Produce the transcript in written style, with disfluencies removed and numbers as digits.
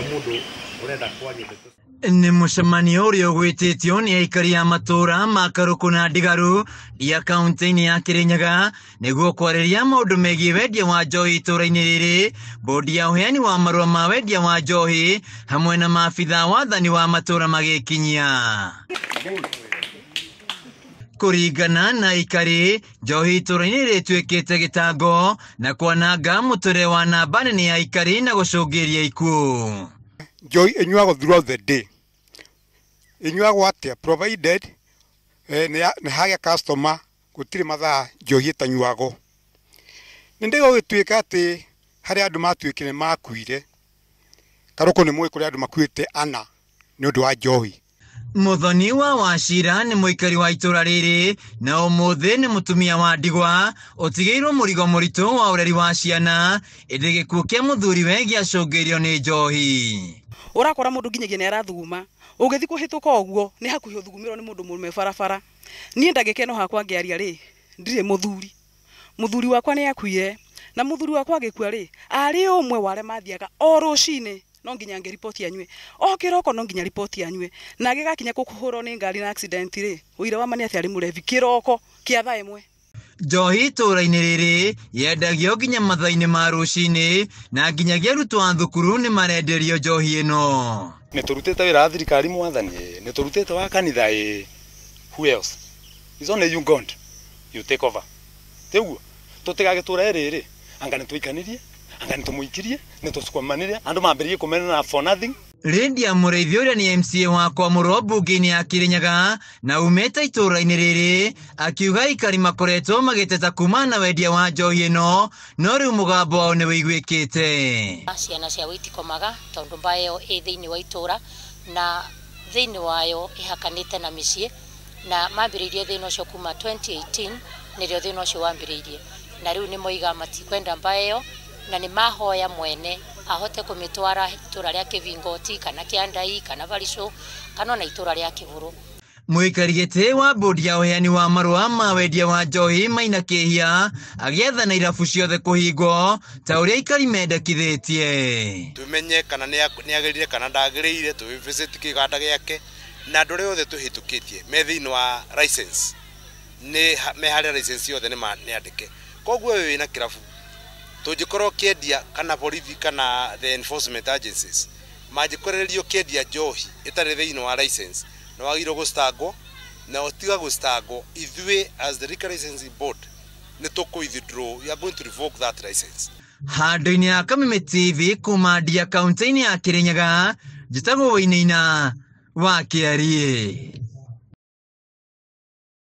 Mũndũ ũrenda kwaria ndeto. Nĩ mũcemanio ũrĩa ũgwĩtĩtio nĩ aikari a matũũra ma Karũkũ na Ndigaru ya kaunti-inĩ ya Kĩrĩnyaga nĩguo kwarĩria maũndũ megiĩ wendia wa njohi itũũra-inĩ rĩrĩ, bodi ya ũheani wa marũa ma wendia wa njohi hamwe na maabitha wathani wa matũũra magĩkinyia. Kũringana na aikari, njohi itũũra-inĩ rĩtuĩkĩte gĩtango na kwananga mũtũrĩre wa namba nene ya aikari na gũcũngĩrĩria ikuũ. Njohi ĩnyuagwo throughout the day. Ĩnyuagwo atĩa? Provided nĩ hagĩa customer, gũtirĩ mathaa njohi ĩtanyuagwo. Nĩ ndĩgũgĩtuĩka atĩ harĩ andũ matuĩkire makuire. Karũkũ nĩ mũĩ kũrĩ andũ makuĩte ana nĩ ũndũ wa njohi. Muthoni wa Wachira nĩ mũikari wa itũũra rĩrĩ na ũmũthĩ nĩ mũtumia wa ndigwa ũtigĩirwo mũrigo mũritũ wa ũreri wa ciana, ĩndĩ gĩkuũ kĩa mũthuriwe gĩacũngĩrĩirio nĩ njohi. Ũrakora mũndũ nginyagia nĩ arathuguma, ũgĩthiĩ kũhĩtũka ũguo nĩ hakuhĩ ũthugumĩrwo nĩ mũndũ mũrũme barabara. Niĩ ndagĩka ĩno hakwa ngĩaria rĩ, ndirĩ mũthuri. Mũthuri wakwa nĩ akuire, na mũthuri wakwa agĩkua rĩ, arĩ ũmwe wa arĩa mathiaga o rũcinĩ no nginya ngĩriboti anyue, o kĩroko no nginya riboti anyue, na agĩgakinya kũhũrwo nĩ ngari na accident rĩ, ũira wa ma nĩ atĩ arĩ mũrebi kĩroko kĩa thaa 1. Njohi itũũra-inĩ rĩrĩ yendagio nginya mathaa-inĩ ma rũcinĩ na nginyagia arutwo a thukuru nĩ marenderio njohi ĩno. Nĩ tũrutĩte wĩra wa thirikari mwathani, nĩ tũrutĩte wa kanitha, who else? It's only you God. You take over. Tiguo tũtigagĩtũra rĩrĩ, anga nĩ tũikanirie, anga nĩ tũmũikirie, nĩ tũcukwamanire, andũ mambĩrĩrie kũmenana for nothing. Lydia Mũrĩithi ũrĩa nĩ MCA wa Kwamũrwo mbunge-inĩ ya Kĩrĩnyaga na umĩte itũũra-inĩ rĩrĩ akiuga aikari makoretwo magĩteta kumana na wendia wa njohi ĩno, no rĩu mũgambo wao nĩ wĩiguĩkĩte. Ciana cia itikomaga tondũ mbaĩ ĩyo ĩ thĩinĩ wa itũũra na thĩinĩ wayo ĩhakanĩte na mĩciĩ, na mambĩrĩirie thĩna ũcio kuma 2018 nĩrĩo thĩna ũcio wambĩrĩirie, na rĩu nĩ moiga matikwenda mbaĩ ĩyo na nĩ mahoya mwene ahote kũmĩtwara itũũra rĩa Kĩvingoti kana Kĩandai kana Barisũ kana ona itũũra rĩa Kĩbũrũ. Mũikari gĩtĩ wa bodi ya ũheani wa marũa ma wendia wa njohi Maina Kĩhia agĩathana irabu ciothe kũhingwo ta ũrĩa aikari mendekithĩtie. Tumenye kana nĩ agĩrĩire kana ndagĩrĩire, tũ visit kĩganda gĩake na andũ arĩa othe tũhĩtũkĩtie me thĩinĩ wa license nĩ me harĩa license yothe nĩ andĩke. Koguo wewe wĩna kĩrabu tũngĩkorwo kĩendia kana borithi kana the enforcement agencies mangĩkorererio kĩendia njohi ĩtarĩ thĩinĩ wa license nĩ wagĩrĩirwo gũcitangwo, na ũtiga gũcitangwo ithuĩ as the Liquor Licensing Board nĩ tũkũ withdraw, we are going to revoke that license. Handũ-inĩ ya Kameme TV kuma Ndia kaunti-inĩ ya Kĩrĩnyaga, njĩtagwo Wainaina wa Kĩariĩ.